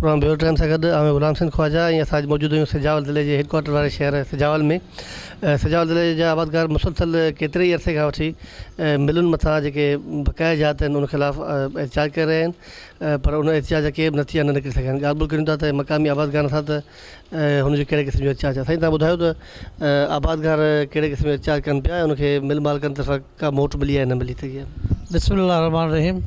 Programme bureau time سان گڏ آئون غلام حسين خواجه ۽ اسان اڄ موجود آهيون سجاول ضلعي جي هيڊ ڪوارٽر واري شهر سجاول ۾ سجاول ضلعي جا آبادگار مسلسل ڪيتري ئي عرصي کان وٺي ملن مٿان جيڪي بقايا جات آهن ان خلاف احتجاج ڪري رهيا آهن پر ان احتجاج جا ڪي به نتيجا نه نڪري سگهيا آهن ڳالهه ٻولهه ڪريون ٿا ته مقامي آبادگارن سان ته هن جو ڪهڙي قسم جو احتجاج آهي سائين تهان ٻڌايو ته آبادگار ڪهڙي قسم جو احتجاج ڪن پيا ۽ ان کي مل مالڪن طرفان ڪا موٽ ملي آهي نه ملي سگهي آهي. بسم الله الرحمٰن الرحيم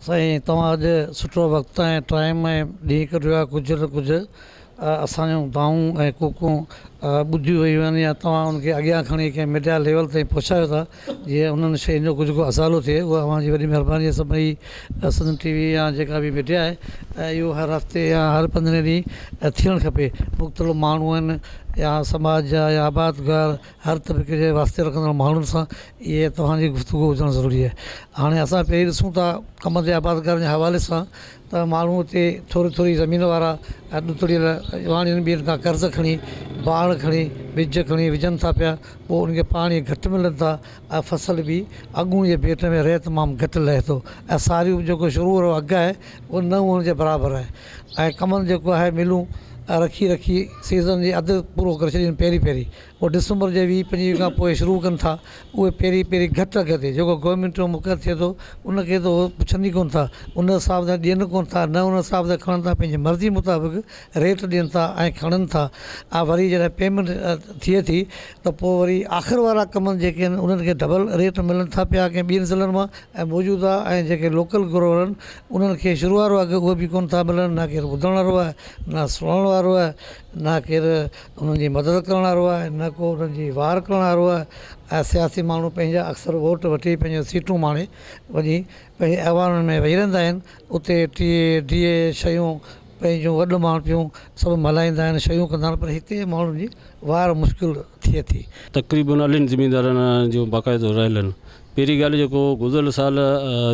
سائين توهان اڄ سٺو وقت ۽ ٽائيم ۽ ڏينهن ڪڍيو آهي ڪجهه نه ڪجهه اسان جون دانهون ۽ ڪوڪون ٻڌيون ويون آهن يا توهان ان کي اڳيان کڻي ڪنهن ميڊيا ليول تائين پهچايو ٿا جيئن انهن شين جو ڪجهه ڪو ازالو ٿئي اها اوهان جي وڏي مهرباني آهي سڀئي سنڌ ٽي وي يا جيڪا به ميڊيا آهي ۽ اهو هر هفتي يا هر پندرهين ڏينهن ٿيڻ کپي مختلف ماڻهو آهن يا سماج جا يا آبادگار هر طبقي جي واسطي رکندڙ ماڻهن سان اهي توهان جي گفتگو هجڻ ضروري آهي هاڻي اسان پهرين ڏسون ٿا ڪم تي آبادگارن جي حوالي سان ته ماڻهو اتي ٿوري ٿوري زمين وارا ڏتڙيل واڻين ٻين کان قرض کڻي ڀاڻ کڻي ٻج کڻي وجهن ٿا پيا پوء ان کي پاڻي گهٽ ملن ٿا ۽ فصل به اڳوڻي جي ڀيٽ ۾ ري تمام گهٽ لهي ٿو ۽ ساريون به جيڪو شروع وارو اگهه آهي اهو نه هئڻ جي برابر آهي ۽ ڪمند جيڪو آهي ملون رکي رکي سيزن جي اڌ پورو ڪري ڇڏين پهرين پهرين پوء ڊسمبر جي 20 25 کان پوء شروع ڪن ٿا اهي پهرين پهرين گهٽ اگهه تي جيڪو گورنمينٽ جو مقرر ٿئي ٿو ان کي ته هو پڇن ئي ڪونه ٿا ان حساب سان ڏين ڪونه ٿا نه ان حساب سان کڻن ٿا پنهنجي مرضي مطابق ريٽ ڏين ٿا ۽ کڻن ٿا ۽ وري جڏهن پيمينٽ ٿئي ٿي ته پوء وري آخر وارا ڪمن جيڪي آهن انهن کي ڊبل ريٽ ملن ٿا پيا ڪنهن ٻين ضلعن مان ۽ موجوده ۽ جيڪي لوڪل گروئر آهن انهن کي شروع وارو اگهه اهي به ڪونه ٿا ملن نه ڪير ٻڌڻ وارو آهي نه سڻڻ وارو آهي نه ڪير انهن جي مدد ڪرڻ وارو آهي نه ڪو انهن جي واهر ڪرڻ وارو آهي ۽ سياسي ماڻهو پنهنجا اڪثر ووٽ وٺي پنهنجون سيٽون ماڻي وڃي پنهنجي ايوانن ۾ ويهي رهندا آهن اتي ٽي اي ڊي اي شيون پنهنجون وڏ ماڻهپيون سڀ ملهائيندا آهن شيون ڪندا آهن پر هتي ماڻهن جي واهر مشڪل ٿئي ٿي. تقريبن الين زميندارن جون باقاعدو رهيل آهن. پهرين ڳالهه جيڪو گذريل سال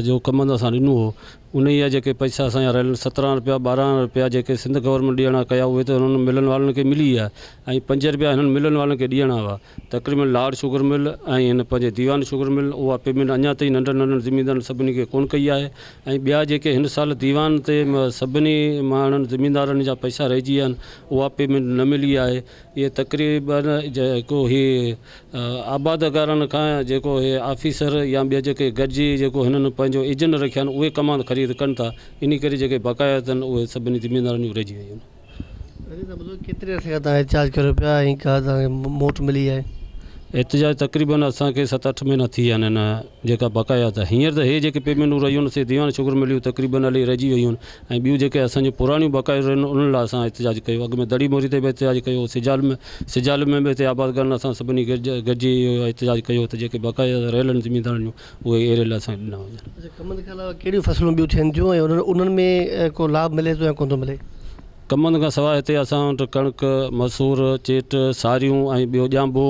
جو ڪمند اسان ڏنو هو انهيء جا جيڪي پئسا اسان جا رهيل 17 رپيا 12 رپيا جيڪي سنڌ گورنمينٽ ڏيڻا ڪيا اهي ته انهن ملن وارن کي ملي ويا ۽ 5 رپيا هنن ملن وارن کي ڏيڻا هئا تقريبن لاڙ شگر مل ۽ هن پنهنجي ديوان شگر مل اها پيمينٽ اڃا تائين ننڍن ننڍن زميندارن سڀني کي ڪونه ڪئي آهي ۽ ٻيا جيڪي هن سال ديوان تي سڀني ماڻهن زميندارن جا پئسا رهجي ويا آهن اها پيمينٽ نه ملي آهي اهي تقريبن جيڪو هي آبادگارن کان جيڪو هي آفيسر يا ٻيا جيڪي گڏجي جيڪو هنن پنهنجو ايجنٽ رکيا آهن اهي ڪماند خريد ڪن ٿا انهي ڪري جيڪي بقايات آهن اهي سڀني زميندارن جون رهجي ويون آهن. رضي صاحب ٻڌو ڪيتري عرصي کان توهان احتجاج ڪريو پيا ۽ ڪا توهان کي موٽ ملي آهي؟ احتجاج تقريبن اسان کي ست اٺ مهينا ٿي ويا آهن هن جيڪا بقايات آهي هينئر ته هي جيڪي پيمينٽون رهيون آهن سي ديوان شگر مليون تقريبن الائي رهجي ويون آهن ۽ ٻيون جيڪي اسان جون پراڻيون بقايون رهيون آهن انهن لاء اسان احتجاج ڪيو اڳ ۾ دڙي موري تي به احتجاج ڪيو سجال ۾ سجال ۾ به هتي آبادگارن اسان سڀني گڏجي اهو احتجاج ڪيو ته جيڪي بقايا رهيل آهن زميندارن جون اهي ايريل اسان کي ڏنا وڃن. اڇا ڪمند کان علاوه ڪهڙيون فصلون ٻيون ٿين ٿيون ۽ انهن ۾ ڪو لاڀ ملي ٿو يا ڪونه ٿو ملي؟ ڪمند کان سواء هتي اسان وٽ ڪڻڪ، مسور، چيٽ، ساريون ۽ ٻيو ڄانڀو،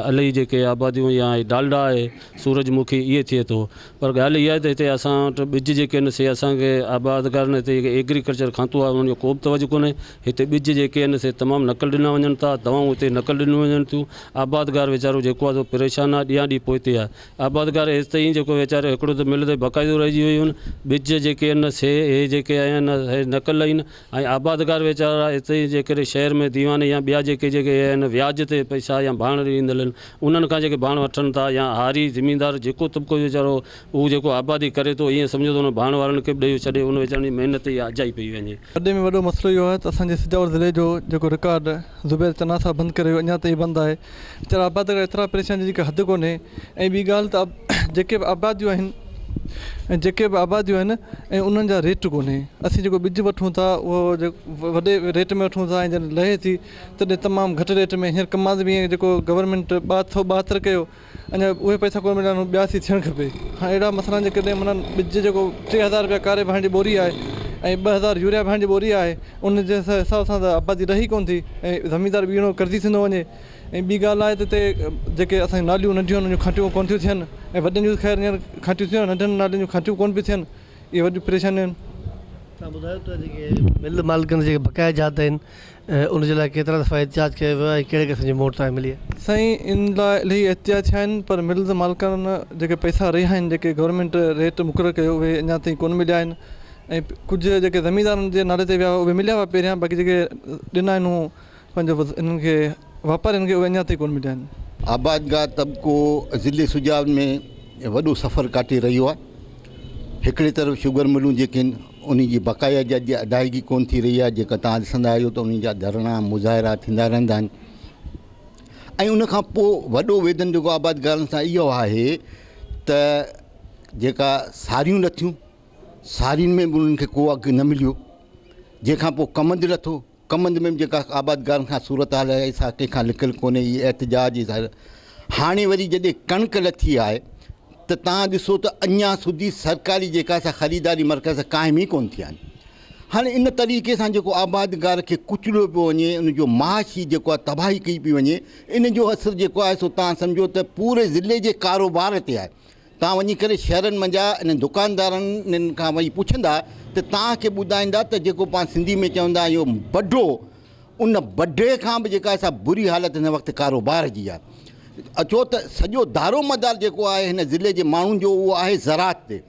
الئي جيڪي آباديون يا هي ڊالڊا آهي، سورج مکي اهي ٿئي ٿو. پر ڳالهه اها آهي ته هتي اسان وٽ ٻج جيڪي آهن سي اسان کي آبادگارن هتي جيڪي ايگريڪلچر کاتو آهي انهن جو ڪو به توجه ڪونهي. هتي ٻج جيڪي آهن سي تمام نقل ڏنا وڃن ٿا، دوائون هتي نقل ڏنيون وڃن ٿيون. آبادگار ويچارو جيڪو آهي سو پريشان آهي، ڏينهان ڏينهن پوئتي آهي. آبادگار ايستائين جيڪو ويچارو هڪڙو ته مل تي باقاعدو رهجي ويون آهن، ٻج جيڪي آهن سي اهي جيڪي آهن اهي نقل آهن ۽ آبادگار ويچارا ايستائين جيڪڏهن شهر ۾ ديوان يا ٻيا جيڪي جيڪي آهن وياج تي پئسا يا ڀاڻ ڏيندڙ آهن انهن کان جيڪي ڀاڻ وٺن ٿا يا هاري زميندار جيڪو طبقو ويچارو اهو جيڪو آبادي ڪري ٿو ائين سمجهو ته ان ڀاڻ وارن کي به ڏيئي ڇڏي ان ويچارن جي محنت ئي اجائي پئي وڃي. وڏي ۾ وڏو مسئلو اهو آهي ته اسان جي سجاول ضلعي جو جيڪو رڪارڊ زبير چنا صاحب بند ڪري ويو اڃا تائين بند آهي ويچارا آبادگار ايترا پريشان جن جي ڪا حد ڪونهي ۽ ٻي ڳالهه ته جيڪي به آباديون آهن ۽ جيڪي به آباديون آهن ۽ انهن جا ريٽ ڪونهي اسين جيڪو ٻج وٺون ٿا اهو وڏي ريٽ ۾ وٺون ٿا ۽ جڏهن لهي ٿي تڏهن تمام گهٽ ريٽ ۾ هينئر ڪماد به ائين جيڪو گورنمينٽ 72 ڪيو اڃا اهي پئسا ڪونه مليا آهن ٻياسي ٿيڻ کپي هاڻي اهڙا مسئلا آهن جيڪڏهن معنيٰ ٻج جيڪو 3000 رپيا ڪاري ڀاڻ جي ٻوري آهي ۽ 2000 يوريا ڀاڻ جي ٻوري آهي ان جي حساب سان ته آبادي رهي ڪونه ٿي ۽ زميندار ٻيڻو قرضي ٿيندو وڃي ۽ ٻي ڳالهه آهي ته هتي جيڪي اسان جون ناليون ننڍيون آهن ان جون کانٽيون ڪونه ٿيون ٿين ۽ وڏين جون خير هينئر کانٽيون ٿيون آهن ننڍن نالين جون کانٽيون ڪونه پيون ٿين اهي وڏيون پريشانيون آهن. توهان ٻڌايو ته جيڪي مل مالڪن جا جيڪي بقايا جات آهن ان جي لاء ڪيترا دفعا احتجاج ڪيو ويو آهي ۽ ڪهڙي قسم جي موٽ توهان کي ملي آهي؟ سائين ان لاء الهي احتجاج ٿيا آهن پر ملز مالڪن جيڪي پئسا رهيا آهن جيڪي گورنمينٽ ريٽ مقرر ڪيو اهي اڃا تائين ڪونه مليا آهن ۽ ڪجهه جيڪي زميندارن جي نالي تي ويا هئا اهي مليا هئا پهريان باقي جيڪي ڏنا آهن هو پنهنجو انهن کي واپارين کي اهي اڃا تائين ڪونه مليا آهن. آبادگار طبقو ضلعي سجاول ۾ وڏو سفر ڪاٽي رهيو آهي. هڪڙي طرف شگر ملون جيڪي آهن انهن جي بقايا جات جي ادائگي ڪونه ٿي رهي آهي جيڪا توهان ڏسندا آهيو ته انهن جا ڌرڻا مظاهرا ٿيندا رهندا آهن ۽ ان کان پوء وڏو ويڌن جيڪو آبادگارن سان اهو آهي ته جيڪا ساريون لٿيون سارين ۾ به انهن کي ڪو اگهه نه مليو جنهن کان پوء ڪمند لٿو ڪمند ۾ به جيڪا آبادگارن کان صورتحال آهي سا ڪنهن کان لڪل ڪونهي هي احتجاج هاڻي وري جڏهن ڪڻڪ لٿي آهي ته تان ڏسو ته اڃا سڌي سرڪاري جيڪا سا خريداري مرڪز قائم ئي ڪونه ٿيا آهن هاڻي ان طريقي سان جيڪو آبادگار کي ڪچليو پيو وڃي ان جو معاشي جيڪو آهي تباهي ڪئي پئي وڃي ان جو اثر جيڪو آهي سو تان سمجهو ته پوري ضلعي جي ڪاروبار تي آهي توهان وڃي ڪري شهرن منجهان انهن دڪاندارن انهن کان وڃي پڇندا ته توهان کي ٻڌائيندا ته جيڪو پاڻ سنڌي ۾ چوندا آهيون بڊو ان بڊي کان به جيڪا سا بري حالت هن وقت ڪاروبار جي آهي ڇو ته سڄو دارو مدار جيڪو آهي هن ضلعي جي ماڻهن جو اهو آهي زراعت تي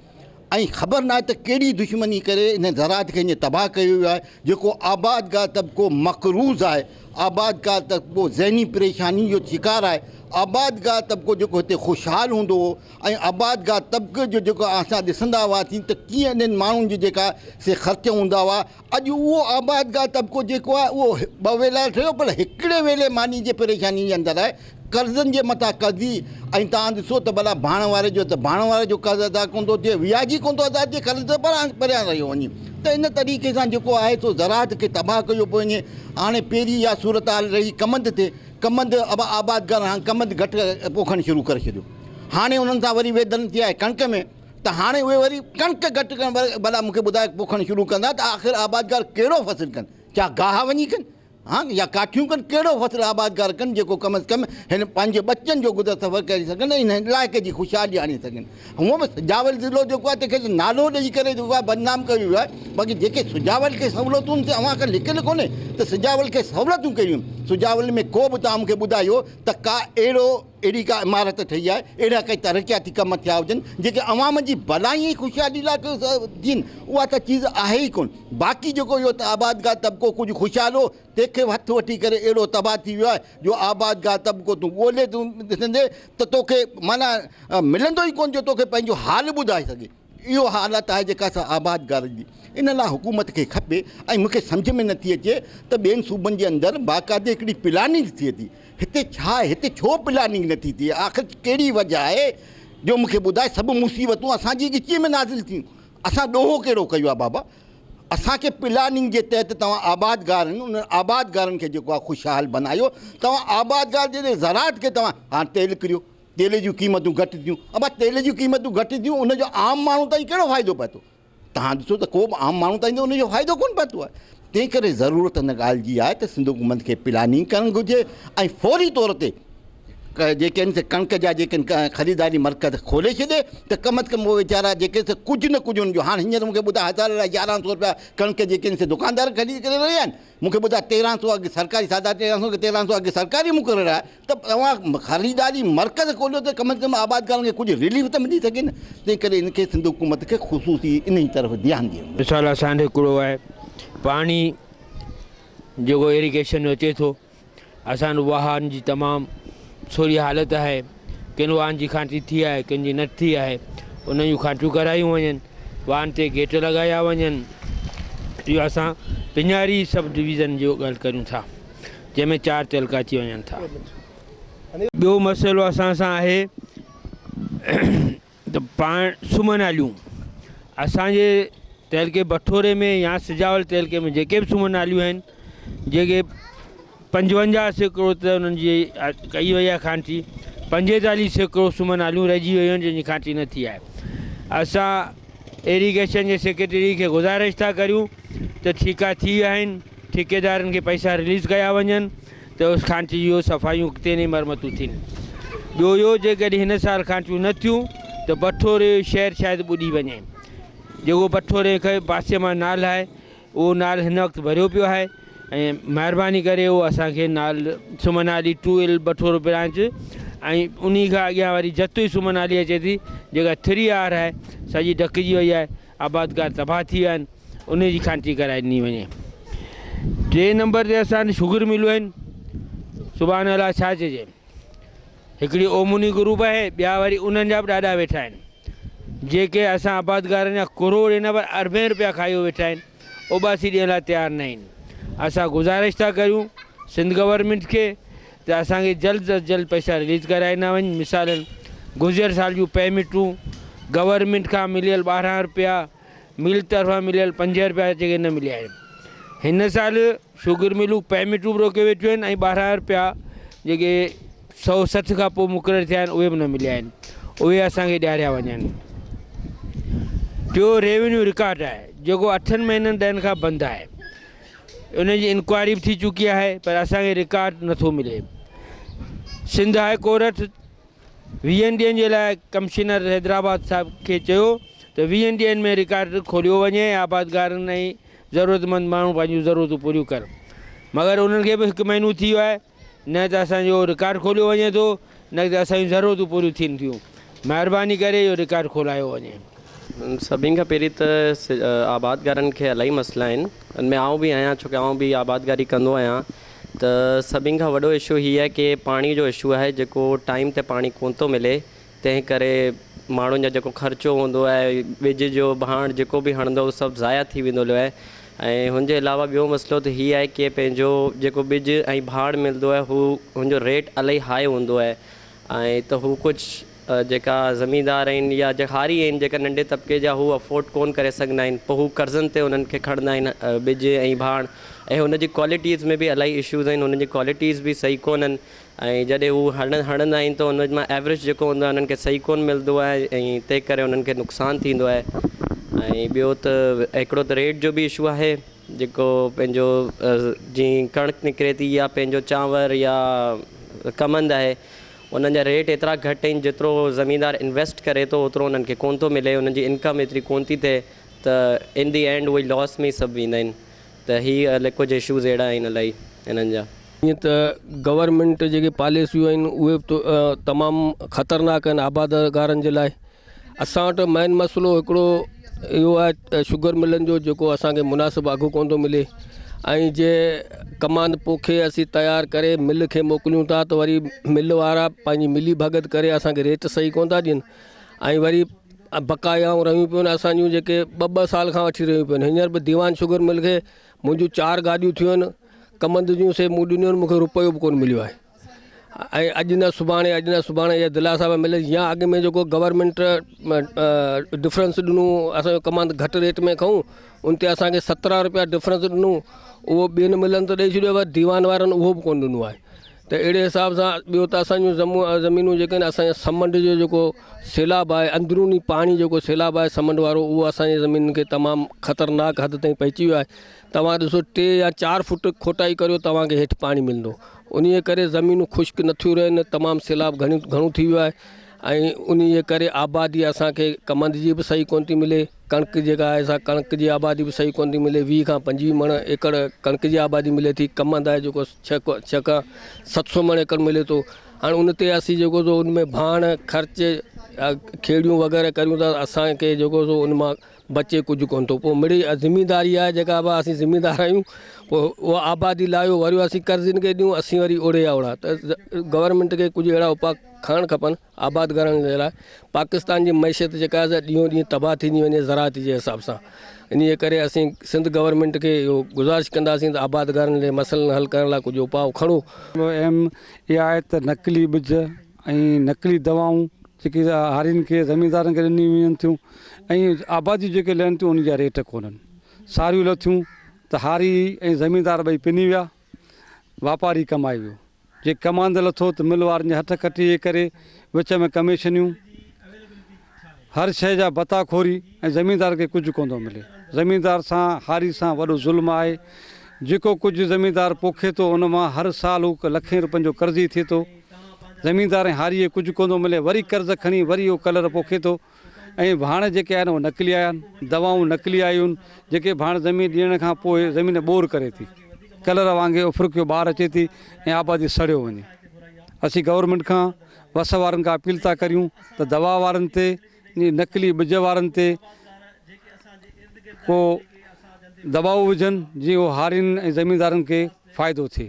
۽ خبر ناهي ته ڪهڙي دشمني ڪري ان زراعت کي ائين تباهه ڪيو ويو آهي جيڪو آبادگار طبقو مقروض آهي آبادگار طبقو ذهني پريشاني جو شڪار آهي آبادگار طبقو جيڪو هتي خوشحال هوندو هو ۽ آبادگار طبقي جو جيڪو اسان ڏسندا هئاسين ته ڪيئن انهن ماڻهن جي جيڪا سي خرچ هوندا هئا اڄ اهو آبادگار طبقو جيڪو آهي اهو ٻه ويلا ٺهيو پر هڪڙي ويلي ماني جي پريشاني جي اندر آهي قرضن جي مٿان قرضي ۽ توهان ڏسو ته ڀلا ڀاڻ واري جو ته ڀاڻ واري جو قرض ادا ڪونه ٿو ٿئي وياجي ڪونه ٿو ادا ٿئي قرض ته پريان رهيو وڃي ته ان طريقي سان جيڪو آهي سو زراعت کي تباهه ڪيو پيو وڃي هاڻي پهرين اها صورتحال رهي ڪمند تي ڪمند آبادگار هاڻي ڪمند گهٽ پوکڻ شروع ڪري ڇڏيو هاڻي انهن سان وري ويڌن ٿي آهي ڪڻڪ ۾ ته هاڻي اهي وري ڪڻڪ گهٽ ڪرڻ ڀلا مون کي ٻڌاء پوکڻ شروع ڪندا ته آخر آبادگار ڪهڙو فصل ڪن ڇا گاهه وڃي ڪن ها يا ڪاٺيون ڪن ڪهڙو فصل آبادگار ڪن جيڪو ڪم از ڪم هن پنهنجي ٻچن جو گذر سفر ڪري سگهن ۽ هن علائقي جي خوشحالي آڻي سگهن هونء به سجاول ضلعو جيڪو آهي تنهن کي نالو ڏئي ڪري جيڪو آهي بدنام ڪيو ويو آهي باقي جيڪي سجاول کي سهولتون سي اوهان کان لڪل ڪونهي ته سجاول کي سهولتون ڪهڙيون سجاول ۾ ڪو به توهان مون کي ٻڌايو ته ڪا اهڙو اهڙي ڪا عمارت ٺهي آهي، اهڙا ڪي ترقياتي ڪم ٿيا هجن، جيڪي عوام جي ڀلائي ۽ خوشحالي لاء ٿين، اها ته چيز آهي ئي ڪونه. باقي جيڪو اهو آبادگار طبقو ڪجهه خوشحال هو، تنهن کي به هٿ وٺي ڪري اهڙو تباهه ٿي ويو آهي، جو آبادگار طبقو تون ڳولي ڏسندين ته توکي معنيٰ ملندو ئي ڪونه جو توکي پنهنجو حال ٻڌائي سگهي. اهو حالت آهي جيڪا سا آبادگارن جي ان لاء حڪومت کي کپي ۽ مون کي سمجهه ۾ نٿي اچي ته ٻين صوبن جي اندر باقاعدي هڪڙي پلاننگ ٿئي ٿي هتي ڇا آهي هتي ڇو پلاننگ نٿي ٿئي آخر ڪهڙي وجه آهي جو مون کي ٻڌائي سڀ مصيبتون اسان جي ڳچيء ۾ نازل ٿيون اسان ڏوهه ڪهڙو ڪيو آهي بابا اسان کي پلاننگ جي تحت توهان آبادگارن انهن آبادگارن کي جيڪو آهي خوشحال بنايو توهان آبادگار جي زراعت کي توهان هاڻ تيل ڪريو تيل جون قيمتون گهٽ ٿيون، ابا تيل جون قيمتون گهٽ ٿيون ان جو عام ماڻهو تائين ڪهڙو فائدو پهتو؟ توهان ڏسو ته ڪو به عام ماڻهو تائين ته ان جو فائدو ڪونه پهتو آهي. تنهن ڪري ضرورت ان ڳالهه جي آهي ته سنڌ حڪومت کي پلاننگ ڪرڻ گهرجي ۽ فوري طور تي جيڪي آهن سي ڪڻڪ جا جيڪي خريداري مرڪز کولي ڇڏي ته ڪم از ڪم اهي ويچارا جيڪي سي ڪجهه نه ڪجهه ان جو هاڻ هينئر مون کي ٻڌاء هزار لاء 1100 رپيا ڪڻڪ جيڪي آهن سي دڪاندار خريد ڪري رهيا آهن مون کي ٻڌاء 1300 اگهه سرڪاري ساڍا تيرهن سو 1300 اگهه سرڪاري مقرر آهي ته توهان خريداري مرڪز کوليو ته ڪم از ڪم آبادگارن کي ڪجهه رليف ته ملي سگهي نه تنهن ڪري ان کي سنڌ حڪومت کي خصوصي انهي طرف ڌيان ڏيڻ گهرجي. مثال اسان وٽ هڪڙو آهي پاڻي جيڪو ايريگيشن جو اچي ٿو اسان وٽ واهن جي تمام سوري حالت آهي ڪن واهن جي کانٽي ٿي آهي ڪن جي نه ٿي آهي انهن جون کانٽيون ڪرايون وڃن واهن تي گيٽ لڳايا وڃن اهو اسان پڃاري سب ڊويزن جو ڳالهه ڪريون ٿا جنهن ۾ چار تعلقا اچي وڃن ٿا. ٻيو مسئلو اسان سان آهي ته پاڻ سم ناليون اسان جي تعلقي بٺوري ۾ يا سجاول تعلقي ۾ جيڪي به سم ناليون آهن جيڪي 55% ته انهن جي ڪئي وئي آهي کانٽي 45% سم ناليون رهجي ويون آهن جن جي کانٽي نه ٿي آهي اسان ايريگيشن جي سيڪريٽري کي گذارش ٿا ڪريون ته ٺيڪا ٿي ويا آهن ٺيڪيدارن کي پئسا رليز ڪيا وڃن ته اس کانٽي جون صفايون ٿين ۽ مرمتون ٿين. ٻيو اهو جيڪڏهن هن سال کانٽيون نه ٿيون ته بٺوري جو شهر شايد ٻڏي وڃي. جيڪو بٺوري کي پاسي مان نال آهي اهو نال هن وقت ڀريو پيو آهي ۽ مهرباني ڪري اهو اسان کي نال سمنالي ٽو ايل بٺورو برانچ ۽ انهي کان اڳيان وري جتوئي سم نالي اچي ٿي جيڪا ٿري آر آهي سڄي ڍڪجي وئي آهي آبادگار تباهه ٿي ويا آهن انهي جي کانٽي ڪرائي ڏني وڃي. ٽئين نمبر تي اسان وٽ شگر ملون آهن سبحان الله ڇا چئجي هڪڙي اومني گروپ آهي ٻيا وري انهن جا به ڏاڏا ويٺا آهن جيڪي اسان آبادگارن جا ڪروڙين نه پر اربين روپيا کايو ويٺا آهن اوٻاسي ڏيڻ لاء تيار نه آهن اسان گذارش ٿا ڪريون سنڌ گورنمينٽ کي ته اسان کي جلد از جلد پئسا رليز ڪرائي ڏنا وڃن مثالن گذريل سال جون پيمينٽون گورنمينٽ کان مليل 12 روپيا مل طرفان مليل 5 روپيا جيڪي نه مليا آهن هن سال شوگر ملون پيمينٽون به روڪي ويٺيون آهن ۽ 12 روپيا جيڪي 160 کان پوء مقرر ٿيا آهن اهي به نه مليا آهن اهي اسان کي ڏياريا وڃن. ٽيو ريونيو رڪارڊ آهي جيڪو اٺن مهينن ڏهن کان بند آهي ان جي انڪوائري به ٿي چڪي آهي پر اسان کي رڪارڊ نٿو ملي. سنڌ هاء ڪورٽ ويهن ڏينهن جي لاء ڪمشنر حيدرآباد صاحب کي چيو ته ويهن ڏينهن ۾ رڪارڊ کوليو وڃي ۽ آبادگارن ۽ ضرورتمند ماڻهو پنهنجون ضرورتون پوريون ڪن مگر انهن کي به هڪ مهينو ٿي ويو آهي نه ته اسان جو رڪارڊ کوليو وڃي ٿو نه ته اسان جون ضرورتون پوريون ٿين ٿيون مهرباني ڪري اهو رڪارڊ کولايو وڃي. سڀني کان پهرين ته آبادگارن کي الاهي مسئلا آهن ان ۾ آئون به آهيان ڇو ڪي آئون به آبادگاري ڪندو آهيان ته سڀني کان وڏو اشو هي آهي ڪي پاڻي جو اشو آهي جيڪو ٽائيم تي پاڻي ڪونه ٿو ملي تنهن ڪري ماڻهن جا جيڪو خرچو هوندو آهي ٻج جو ڀاڻ جيڪو به هڻندو اهو سڀ ضايع ٿي ويندو هليو آهي ۽ هن جي علاوه ٻيو مسئلو ته هي آهي ڪي پنهنجو جيڪو ٻج ۽ ڀاڻ ملندو آهي هو هن جو ريٽ الاهي هاء هوندو آهي ۽ ته هو ڪجهه جيڪا زميندار آهن يا جيڪا هاري آهن جيڪا ننڍي طبقي جا هو افورڊ ڪون ڪري سگهندا آهن پوء هو قرضن تي انهن کي کڻندا آهن ٻج ۽ ڀاڻ ۽ هن جي ڪوالٽيز ۾ به الاهي اشوز آهن هنن جي ڪوالٽيز به صحيح ڪونهن ۽ جڏهن هو هڻندا آهن ته ان مان ايوريج جيڪو هوندو آهي انهن کي صحيح ڪونه ملندو آهي ۽ تنهن ڪري انهن کي نقصان ٿيندو آهي ۽ ٻيو ته هڪڙو ته ريٽ جو به اشو آهي جيڪو پنهنجو جيئن ڪڻڪ نڪري ٿي يا پنهنجو چانور يا ڪمند آهي انهن جا ريٽ ايترا گهٽ آهن جيترو زميندار انويسٽ ڪري ٿو اوترو انهن کي ڪونه ٿو ملي انهن جي انڪم ايتري ڪونه ٿي ٿئي ته ان the and اهي لاس ۾ ئي سڀ ويندا آهن ته هي ڪجهه اشوز اهڙا آهن الاهي انهن جا. ائين ته گورنمينٽ جيڪي پاليسيون آهن اهي به تمام خطرناڪ آهن آبادگارن جي لاء اسان وٽ مين مسئلو هڪڙو اهو آهي ته شگر ملن جو جيڪو اسانکي مناسب اگهه ڪونه ٿو ملي ۽ جي ڪماند پوکي اسين تيار ڪري مل کي موڪليون ٿا ته وري مل وارا پنهنجي ملي ڀڳت ڪري اسانکي ريٽ صحيح ڪونه ٿا ڏين ۽ وري بقايائون رهيون پيون اسانجون جيڪي ٻه ٻه سال کان وٺي رهيون پيون هينئر به ديوان شگر مل کي منهنجون چار گاڏيون ٿيون آهن ڪمند جون سي مون ڏنيون آهن مون کي روپيو به ڪونه مليو آهي ۽ اڄ نه سڀاڻي اڄ نه سڀاڻي اها دلاسا پيا ملن يا اڳ ۾ جيڪو گورنمينٽ ڊفرنس ڏنو اسانجو ڪمند گهٽ ريٽ ۾ کئون ان تي اسانکي 17 روپيا ڊفرنس ڏنو اهو ٻين ملن ته ڏئي ڇڏيو پر ديوان وارن اهو به ڪونه ڏنو آهي ته اهڙي حساب سان ٻيو ته اسان جون زمينون جيڪي آهن اسان جا سمنڊ جو جيڪو سيلاب آهي اندروني پاڻي جيڪو سيلاب آهي سمنڊ وارو اهو اسان جي زمينن کي تمام خطرناڪ حد تائين پهچي ويو آهي توهان ڏسو 3 يا 4 فوٽ کوٽائي ڪريو توهان کي هيٺ پاڻي ملندو انهي ڪري زمينون خشڪ نٿيون رهن تمام سيلاب گهڻي گهڻو ٿي ويو آهي ۽ انهي جي ڪري آبادي اسان کي ڪمند جي به صحيح ڪونه ٿي ملي ڪڻڪ جيڪا آهي سا ڪڻڪ جي آبادي به صحيح ڪونه ٿي ملي 20 کان 25 مڻ ايڪڙ ڪڻڪ جي آبادي ملي ٿي ڪمند آهي جيڪو 6 کان 700 مڻ ايڪڙ ملي ٿو هاڻي ان تي اسين جيڪو سو ان ۾ ڀاڻ خرچ کيڙيون وغيره ڪريون ٿا اسان کي جيڪو سو ان مان بچي ڪجهه ڪونه ٿو پوء مڙئي زمينداري آهي جيڪا به اسين زميندار آهيون پوء اها آبادي لاهيو وري اسين قرضين کي ڏيون اسين وري اوڙي جا اوڙا ته گورنمينٽ کي ڪجهه اهڙا اپاء کڻڻ کپن آبادگارن جي لاء پاڪستان جي معيشت جيڪا آهي سا ڏينهون ڏينهن تباهه ٿيندي وڃي زراعت جي حساب سان ان جي ڪري اسين سنڌ گورنمينٽ کي اهو گذارش ڪنداسين ته آبادگارن جي مسئلن حل ڪرڻ لاء ڪجهه اپاء کڻو. اهم اها آهي ته نقلي ٻج ۽ نقلي دوائون جيڪي هارين کي زميندارن کي ڏنيون وڃن ٿيون ۽ آباديون جيڪي لهن ٿيون انهن جا ريٽ ڪونهن ساريون لٿيون ته هاري ۽ زميندار ٻئي پني ويا واپاري ڪمائي ويو جي ڪماند لٿو ته مل وارن جي هٿ کٽي جي ڪري وچ ۾ ڪميشنيون هر شيء جا ڀتا خوري ۽ زميندار کي ڪجهه ڪونه ٿو ملي. زميندار سان هاري سان وڏو ظلم آهي. جيڪو ڪجهه زميندار پوکي ٿو ان مان هر سال هو لکين روپين جو قرضي ٿئي ٿو. زميندار ۽ هاري کي ڪجهه ڪونه ٿو ملي وري قرض کڻي وري اهو ڪلر پوکي ٿو ۽ ڀاڻ جيڪي آهن اهي نقلي آيا آهن، دوائون نقلي آيون آهن جيڪي ڀاڻ زمين ڏيڻ کان پوء زمين ٻور ڪري ٿي. ڪلر وانگي افرڪيو ٻار اچي ٿي ۽ آبادي سڙيو وڃي. اسين گورنمينٽ کان. وس وارن کان اپيل ٿا ڪريون ته دوا وارن تي نقلي ٻج وارن تي ڪو دٻاء وجهن جيئن اهو هارين ۽ زميندارن کي فائدو ٿئي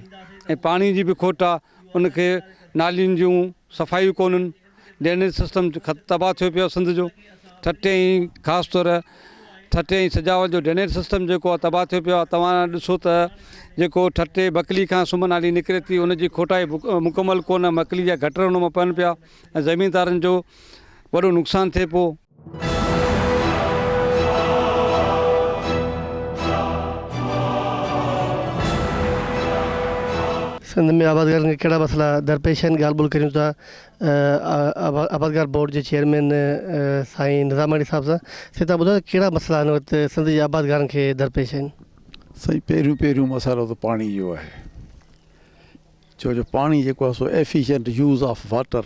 ۽ پاڻي جي به کوٽ آهي ان کي نالين جون صفايون ڪونهن ڊرينيج سسٽم تباهه ٿيو پيو آهي سنڌ جو ٺٽي ۽ خاص طور ٺٽي ۽ سجاول جو ڊرينيج سسٽم جيڪو آهي تباهه ٿيو پيو آهي توهان ڏسو ته جيڪو ٺٽي بڪلي کان سم نالي نڪري ٿي ان جي کوٽائي مڪمل ڪونه مڪلي جا گٽر ان مان پون پيا ۽ زميندارن جو وڏو نقصان ٿئي پيو. سنڌ ۾ آبادگارن کي ڪهڙا مسئلا درپيش آهن ڳالهه ٻولهه ڪريون ٿا آبادگار بورڊ جي چيئرمين سائين نظاماڻي صاحب سان سائين تهان ٻڌايو ڪهڙا مسئلا هن وقت سنڌ جي آبادگارن کي درپيش آهن. سائين پهريون پهريون مسئلو ته پاڻي جو آهي ڇو جو پاڻي جيڪو آهي سو ايفيشنٽ يوز آف واٽر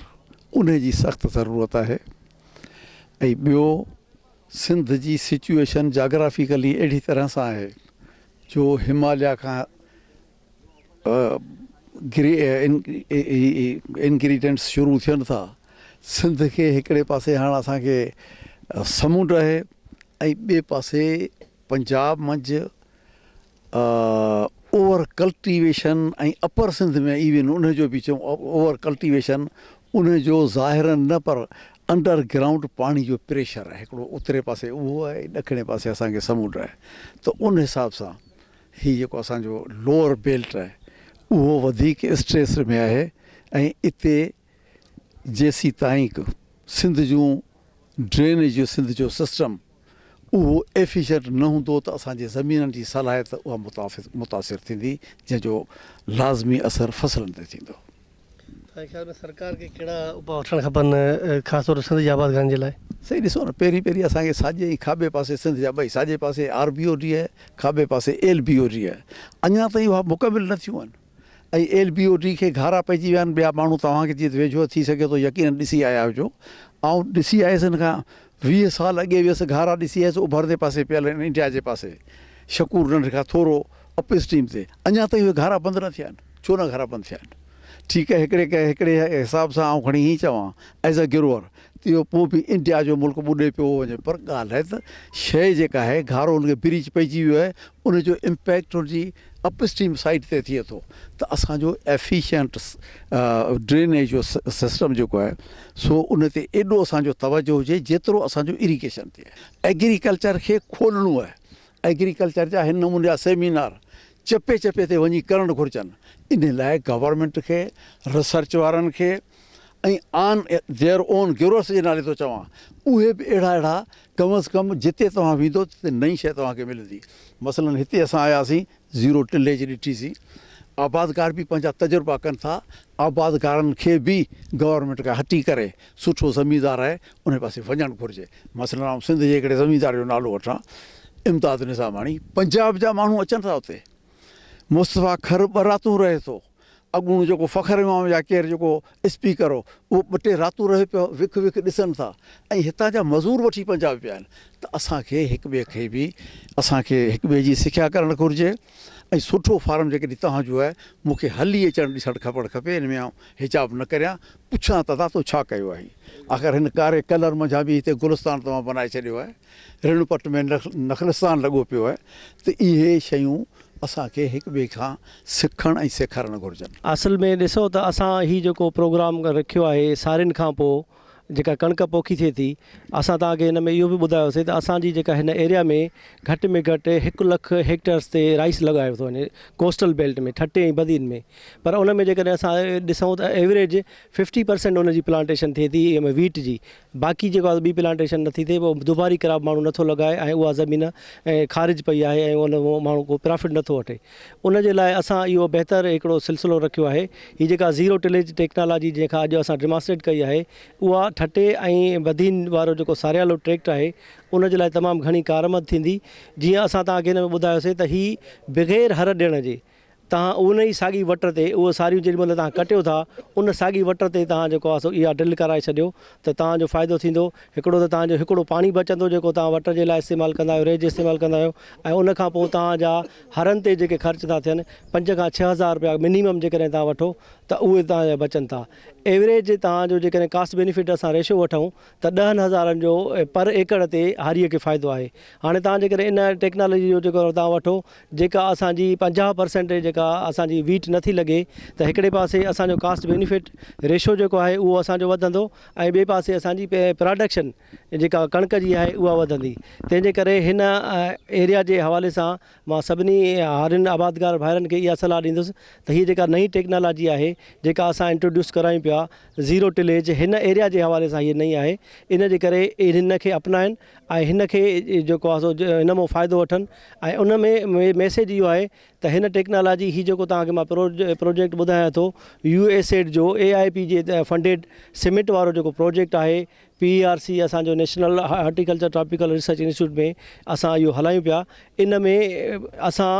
انهي جي سخت ضرورت آهي ۽ ٻيو سنڌ جي سچوئيشن جاگرافيڪلي اهڙي طرح سان آهي جو هماليا کان انگريڊينٽس شروع ٿين ٿا سنڌ کي هڪڙي پاسي هاڻ اسان کي سمنڊ آهي ۽ ٻئي پاسي پنجاب منجهه اوور ڪلٽيويشن ۽ اپر سنڌ ۾ ايون ان جو به چئون اوور ڪلٽيويشن ان جو ظاهرن نه پر انڊر گرائونڊ پاڻي جو پريشر آهي هڪڙو اتري پاسي اهو آهي ڏکڻي پاسي اسان کي سمنڊ آهي ته ان حساب سان هي جيڪو اسان جو لوئر بيلٽ آهي اهو وڌيڪ اسٽريس ۾ آهي ۽ اتي جيسيتائين سنڌ جون ڊرينيج جو سنڌ جو سسٽم اهو ايفيشنٽ نه هوندو ته اسان جي زمينن جي صلاحيت اها متاثر ٿيندي جنهن جو لازمي اثر فصلن تي ٿيندو. توهان جي خيال ۾ سرڪار کي ڪهڙا اپاء وٺڻ کپن خاص طور سنڌ جي آبادگارن جي لاء؟ سائين ڏسو نه پهرين پهرين اسان کي ساڄي ۽ کاٻي پاسي سنڌ جا ٻئي ساڄي پاسي آر بي او ڊي آهي کاٻي پاسي ايل بي او ڊي آهي اڃا تائين اها مڪمل نه ٿيون آهن ۽ ايل بي او ڊي کي گهارا پئجي ويا آهن ٻيا ماڻهو توهان کي جيئن ويجهو ٿي سگهي ٿو يقينن ڏسي آيا هجو آئون ڏسي آيس ان کان 20 سال اڳي ويس گهارا ڏسي آيس اڀرندي پاسي پيل آهن انڊيا جي پاسي شڪور ڍنڍ کان ٿورو اپ اسٽريم تي اڃا تائين اهي گهارا بند نه ٿيا آهن ڇو نه گهارا بند ٿيا آهن ٺيڪ آهي هڪڙي هڪڙي حساب سان آئون کڻي هيئن چوان ايز اي گروئر ته اهو پوء به انڊيا جو ملڪ ٻڏي پيو وڃي پر ڳالهه آهي ته شيء جيڪا آهي گهارو ان کي بريچ پئجي ويو آهي ان جو امپيڪٽ ان جي اپ اسٽريم سائيڊ تي ٿئي ٿو ته اسان جو ايفيشنٽ ڊرينيج جو سسٽم جيڪو آهي سو ان تي ايڏو اسان جو توجه هجي جيترو اسان جو اريگيشن تي آهي ايگريڪلچر کي کولڻو آهي ايگريڪلچر جا هن نموني جا سيمينار چپي چپي تي وڃي ڪرڻ گهرجن ان لاء گورنمينٽ کي ريسرچ وارن کي ۽ آن their own گروئرس جي نالي ٿو چوان اهي به اهڙا اهڙا ڪم از ڪم جتي توهان ويندو تتي نئين شيء توهان کي ملندي مثلاً هتي اسان آياسين زيرو ٽليج ڏٺيسين آبادگار به پنهنجا تجربا ڪن ٿا آبادگارن کي به گورنمينٽ کان هٽي ڪري سٺو زميندار آهي ان پاسي وڃڻ گهرجي مثلاً آئون سنڌ جي هڪڙي زميندار جو نالو وٺان امداد نظاماڻي پنجاب جا ماڻهو اچن ٿا اتي مصطفيٰ کر ٻه راتون رهي ٿو اڳوڻو جيڪو فخر امام يا ڪير جيڪو اسپيڪر هو اهو ٻه ٽي راتون رهي پيو وک وک ڏسن ٿا ۽ هتان جا مزور وٺي پنجاب پيا آهن ته اسان کي هڪ ٻئي کي به اسان کي هڪ ٻئي جي سکيا ڪرڻ گهرجي ۽ سٺو فارم جيڪڏهن توهان جو آهي مون کي هلي اچڻ ڏسڻ کپڻ کپي ان ۾ آئون حجاب نه ڪريان پڇان ته ادا تو ڇا ڪيو آهي آخر هن ڪاري ڪلر منجهان به هتي گلستان توهان بنائي ڇڏيو آهي رڻ پٽ ۾ نخلستان لڳو پيو آهي ته اهي شيون اسان کي هڪ ٻئي کان سکڻ ۽ سيکارڻ گهرجن. اصل ۾ ڏسو ته اسان هي جيڪو پروگرام رکيو آهي سارين کان پوء جيڪا ڪڻڪ پوکي ٿئي ٿي اسان توهان کي هن ۾ اهو به ٻڌايوسي ته اسان جي جيڪا هن ايريا ۾ گهٽ ۾ گهٽ هڪ لک هيڪٽرس تي رائس لڳايو ٿو وڃي ڪوسٽل بيلٽ ۾ ٺٽي ۽ بدين ۾ پر ان ۾ جيڪڏهن اسان ڏسون ته ايوريج ففٽي پرسينٽ ان جي پلانٽيشن ٿئي ٿي ويٽ جي باقي جيڪو آهي ٻي پلانٽيشن نٿي ٿئي پوء دوباري ڪراپ ماڻهو نٿو لڳائي ۽ اها زمين خارج پئي آهي ۽ ان مان ماڻهو ڪو پرافٽ نٿو وٺي ان جي لاء اسان اهو بهتر هڪڙو سلسلو رکيو آهي هي جيڪا زيرو ٽليج ٽيڪنالاجي جنهن کان اڄ اسان ڊمانسٽريٽ ڪئي آهي اها ٺٽي ۽ بدين وارو جيڪو ساريالو ٽريڪٽ آهي ان جي لاء تمام گهڻي ڪارآمد ٿيندي جيئن اسان توهان کي هن ۾ ٻڌايوسي ته هي بغير هر ڏيڻ جي. توهان ان ئي ساڳي وٽ تي اهو ساريون جيڏي مهل توهان ڪٽيو ٿا ان ساڳي وٽ تي توهان جيڪو آهي سو اها ڊرل ڪرائي ڇڏيو ته توهان جو فائدو ٿيندو. هڪڙو ته توهان جو هڪڙو پاڻي بچندو جيڪو توهان وٽ جي لاء استعمال ڪندا آهيو ريج استعمال ڪندا آهيو ۽ ان کان پوء توهان جا هرن تي جيڪي خرچ ٿا ٿين پنج کان 6000 رپيا منيمم جيڪڏهن توهان وٺو ته اهي توهان جا بچن ٿا. ايوريج توهان جو جيڪڏهن ڪاسٽ بينيفٽ اسان ريشو وٺون ته ڏهن هزارن جو پر ايڪڙ تي هاريء کي فائدو آهي. هاڻي توهان جيڪڏهن ان ٽيڪنالاجي جو جيڪو توهان وٺو جيڪا اسان جي 50 پرسينٽ جيڪا اسان جي ويٽ نٿي لڳي ته هڪڙي پاسي اسان جو ڪاسٽ بينيفٽ ريشو جيڪو آهي اهو اسان جو وڌندو ۽ ٻئي پاسي اسان جي پراڊڪشن جيڪا ڪڻڪ جي آهي اها وڌندي تنهن جي ڪري هن ايريا جي حوالي سان مان سڀني هارين آبادگار ڀائرن کي اها صلاح ڏيندس ته هيء جيڪا نئين ٽيڪنالاجي آهي جيڪا اسان انٽروڊيوس ڪرايون پيا زيرو ٽليج هن ايريا جي حوالي سان هيء نئين آهي ان جي ڪري هن کي اپنائن ۽ هن کي جيڪو آهي سو هن مان فائدو وٺن ۽ ان ۾ ميسيج اهو آهي ته هن ٽيڪنالاجي هي جيڪو توهان کي مان پروجيڪٽ ٻڌايان ٿو يو ايس ايڊ جو اي آء پي جي فنڊيڊ سمٽ وارو جيڪو پروجيڪٽ آهي پي اي آر سي اسان جو national horticulture tropical research institute ۾ اسان اهو هلايون پيا ان ۾ اسان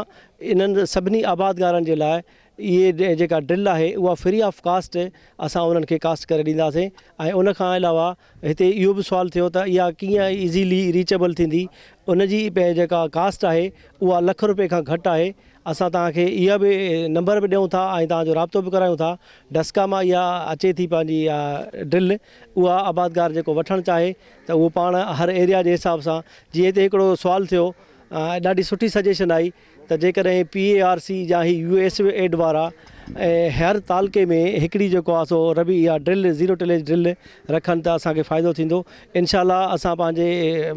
انهن سڀني آبادگارن جي لاء اهي جيڪا ڊرل آهي اها فري آف ڪاسٽ اسان انهن کي ڪاسٽ ڪري ڏينداسين ۽ ان کان علاوه هتي اهو به سوال ٿيو ته اها ڪيئن ايزيلي ريچبل ٿيندي ان جي جيڪا ڪاسٽ آهي اها لک روپئي کان گهٽ آهي اسان توهان کي اها به نمبر به ڏيون ٿا ۽ توهان جو رابطو به ڪرايون ٿا ڊسڪا مان اها اچي ٿي پنهنجي اها ڊرل اها آبادگار جيڪو وٺڻ چاهي ته اهو پاڻ هر ايريا جي حساب سان جيئن هتي هڪڙو سوال ٿيو ۽ ڏاڍي سٺي سجيشن آئي ته جيڪڏهن پي اي آر سي يا هي يو ايس ايڊ وارا هر تعلقي ۾ هڪڙي جيڪو آهي سو ربي اها ڊرل زيرو ٽليج ڊرل رکن ته اسان کي فائدو ٿيندو انشاء الله اسان پنهنجي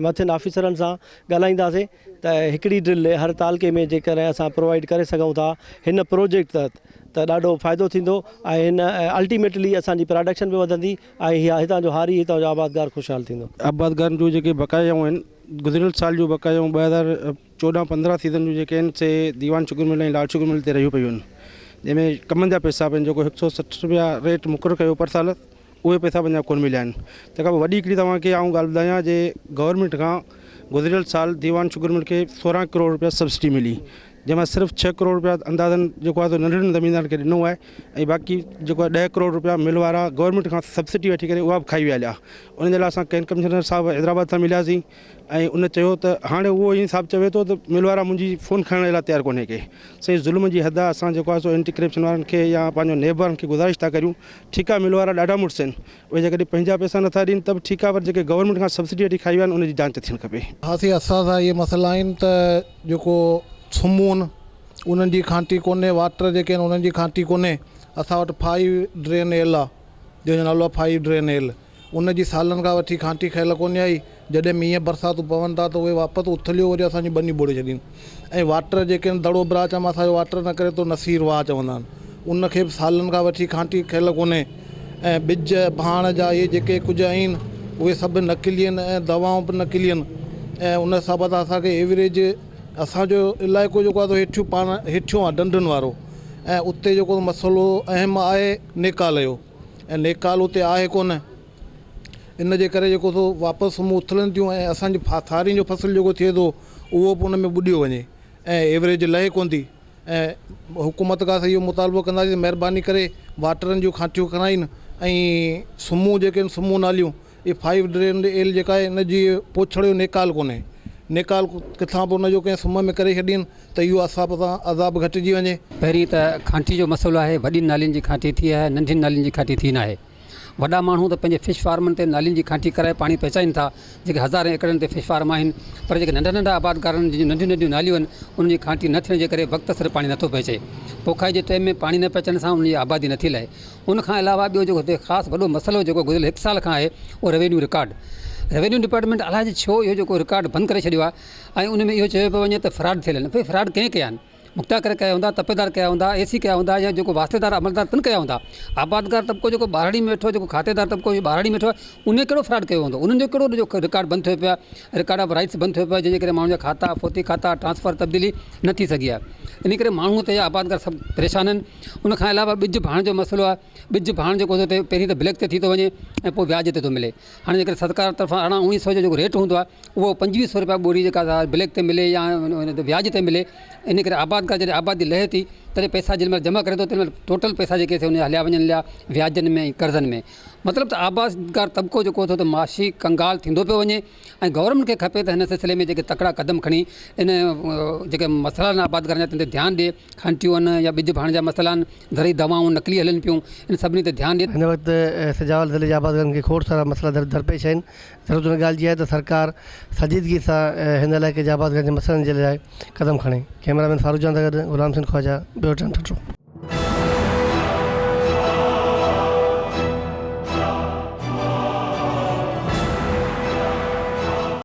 مٿين آفيسرن سان ڳالهائينداسين ته هڪڙي ڊرل هر تعلقي ۾ جيڪڏهن اسان پرووائيڊ ڪري سگهون ٿا هن پروجيڪٽ تحت ته ڏاڍو فائدو ٿيندو ۽ هن الٽيميٽلي اسان جي پراڊڪشن به وڌندي ۽ هي هتان جو هاري هتان جو آبادگار خوشحال ٿيندو. آبادگارن جون جيڪي بقايائون آهن گذريل سال جون بقايائون 2014 15 سيزن جون جيڪي آهن سي ديوان شگر مل ۽ لال شگر مل تي رهيون پيون آهن جنهن ۾ ڪمند جا پئسا به آهن جيڪو هڪ سئو 60 روپيا ريٽ مقرر ڪيو پر سال اهي پئسا به اڃا ڪونه مليا آهن تنهن کان پوء وڏي هڪڙي توهان کي آئون ڳالهه ٻڌايان جي گورنمينٽ کان گذريل سال ديوان شگر مل کي 16 ڪروڙ روپيا سبسڊي ملي جنهن مان صرف ڇهه ڪروڙ روپيا اندازن جيڪو آهي سو ننڍڙن زميندارن کي ڏنو آهي ۽ باقي جيڪو آهي ڏهه ڪروڙ روپيا مل وارا گورنمينٽ کان سبسڊي وٺي ڪري اها به کائي ويا هليا ان جي لاء اسان ڪين ڪمشنر صاحب حيدرآباد سان ملياسين ۽ ان چيو ته هاڻي اهو ئي صاحب چوي ٿو ته مل وارا منهنجي فون کڻڻ جي لاء تيار ڪونهي ڪي سائين ظلم جي حد آهي اسان جيڪو آهي سو اينٽي ڪرپشن وارن کي يا پنهنجو نيب وارن کي گذارش ٿا ڪريون ٺيڪا مل وارا ڏاڍا مڙس آهن اهي جيڪڏهن پنهنجا پئسا نٿا ڏين ته به ٺيڪا پر جيڪي گورنمينٽ کان سبسڊي وٺي کائي ويا آهن ان جي جانچ ٿيڻ کپي. ها سائين اسان سان اهي مسئلا آهن ته جيڪو سمون انهن جي کانٽي ڪونهي واٽر جيڪي آهن انهن جي کانٽي ڪونهي اسان وٽ فائيو ڊرين ايل آهي جنهن جو نالو آهي فائيو ڊرين ايل ان جي سالن کان وٺي کانٽي کيل ڪونهي آئي. جڏهن مينهن برساتون پون ٿا ته اهي واپس اٿليو وري اسان جون ٻنيون ٻوڙي ڇڏين ۽ واٽر جيڪي آهن دڙو براچ مان اسان جو واٽر نه ڪري ٿو نصير واهه چوندا آهن ان کي به سالن کان وٺي کانٽي کيل ڪونهي ۽ ٻج ڀاڻ جا اهي جيڪي ڪجهه آهن اهي سڀ نقلي آهن ۽ دوائون به نقلي آهن ۽ ان حساب سان اسان کي ايوريج اسان جو علائقو جيڪو آهي سو هيٺيون پاڻ هيٺيون آهي ڍنڍن وارو ۽ اتي جيڪو مسئلو اهم آهي نيڪال جو ۽ نيڪال اتي آهي ڪونه ان جي ڪري جيڪو سو واپس سمون اٿلن ٿيون ۽ اسان جي سارين جو فصل جيڪو ٿئي ٿو اهو به ان ۾ ٻڏيو وڃي ۽ ايوريج لهي ڪونه ٿي ۽ حڪومت کان اسان اهو مطالبو ڪنداسين ته مهرباني ڪري واٽرن جون کانٽيون کڻائين ۽ سمون جيڪي آهن سمون ناليون اهي فائيو ڊرين ايل جيڪا آهي ان جي پوڇڙ جو نيڪال ڪونهي نيڪال ڪٿان به ان جو ڪنهن سم ۾ ڪري ڇڏين ته اهو اسان سان عذاب گهٽجي وڃي. پهرين ته کانٽي جو مسئلو آهي، وڏين نالين جي کانٽي ٿي آهي، ننڍين نالين جي کانٽي ٿي ناهي. وڏا ماڻهو ته پنهنجي فش فارمن تي نالين جي کانٽي ڪرائي پاڻي پهچائين ٿا، جيڪي هزارين ايڪڙن تي فش فارم آهن، پر جيڪي ننڍا ننڍا آبادگار آهن، جن جون ننڍيون ننڍيون ناليون آهن، انهن جي کانٽي نه ٿيڻ جي ڪري وقت سر پاڻي نٿو پهچي. پوکائي جي ٽيم ۾ پاڻي نه پهچڻ سان انهن جي آبادي نٿي لهي. ان کان علاوه ٻيو جيڪو هتي خاص وڏو مسئلو جيڪو گذريل هڪ سال کان آهي، اهو روينيو رڪارڊ. روينيو ڊپارٽمينٽ الائجي ڇو اهو جيڪو رڪارڊ بند ڪري ڇڏيو آهي. ۽ ان ۾ اهو چيو پيو وڃي ته فراڊ ٿيل آهن ڀئي فراڊ ڪنهن ڪيا آهن مختيارڪار ڪيا هوندا تپيدار ڪيا هوندا اي سي ڪيا هوندا يا جيڪو واسطيدار عملدار تن ڪيا هوندا آبادگار طبقو جيڪو ٻهراڙي ۾ ويٺو آهي جيڪو کاتيدار طبقو ٻهراڙي ۾ ويٺو آهي ان ڪهڙو فراڊ ڪيو هوندو انهن جو ڪهڙو جو رڪارڊ بند ٿيو پيو آهي رڪارڊ آف رائٽس بند ٿيو پيو آهي جنهن جي ڪري ماڻهن جا کاتا فوتي کاتا ٽرانسفر تبديلي نه ٿي سگهي آهي ان ڪري ماڻهو اتي جا آبادگار سڀ پريشان آهن ان کان علاوه ٻج ڀاڻ جو مسئلو آهي ٻج ڀاڻ جيڪو اتي پهرين ته بليڪ تي ٿي ٿو وڃي ۽ پوء وياج تي ٿو ملي هاڻي جيڪڏهن سرڪار طرفان ارڙهن اوڻيهه سئو جو جيڪو ريٽ هوندو آهي اهو 25 سئو روپيا ٻوري جيڪا بليڪ تي ملي يا وياج تي ملي ان ڪري آبادگار. آبادگار جڏهن آبادي لهي ٿي تڏهن پئسا جنهن مهل جمع ڪري ٿو تنهن مهل ٽوٽل پئسا جيڪي سي ان جا هليا وڃن هليا وياجن ۾ ۽ قرضن ۾ مطلب ته آبادگار طبقو جيڪو ٿو ته معاشي ڪنگال ٿيندو پيو وڃي ۽ گورنمينٽ کي کپي ته هن سلسلي ۾ جيڪي تڪڙا قدم کڻي ان جيڪي مسئلا آهن آبادگارن جا تن تي ڌيان ڏي کانٽيون آهن يا ٻج ڀاڻ جا مسئلا آهن زرعي دوائون نقلي هلن پيون ان سڀني تي ڌيان ڏي. هن وقت سجاول ضلعي جي آبادگارن کي کوڙ سارا مسئلا درپيش آهن ضرورت ان ڳالهه جي آهي ته سرڪار سنجيدگي سان هن علائقي جي آبادگارن جي مسئلن جي لاء قدم کڻي. ڪئميرا مين فاروق جان سان گڏ غلام حسين خواجه، بيورو ٽائيم ٺٽو.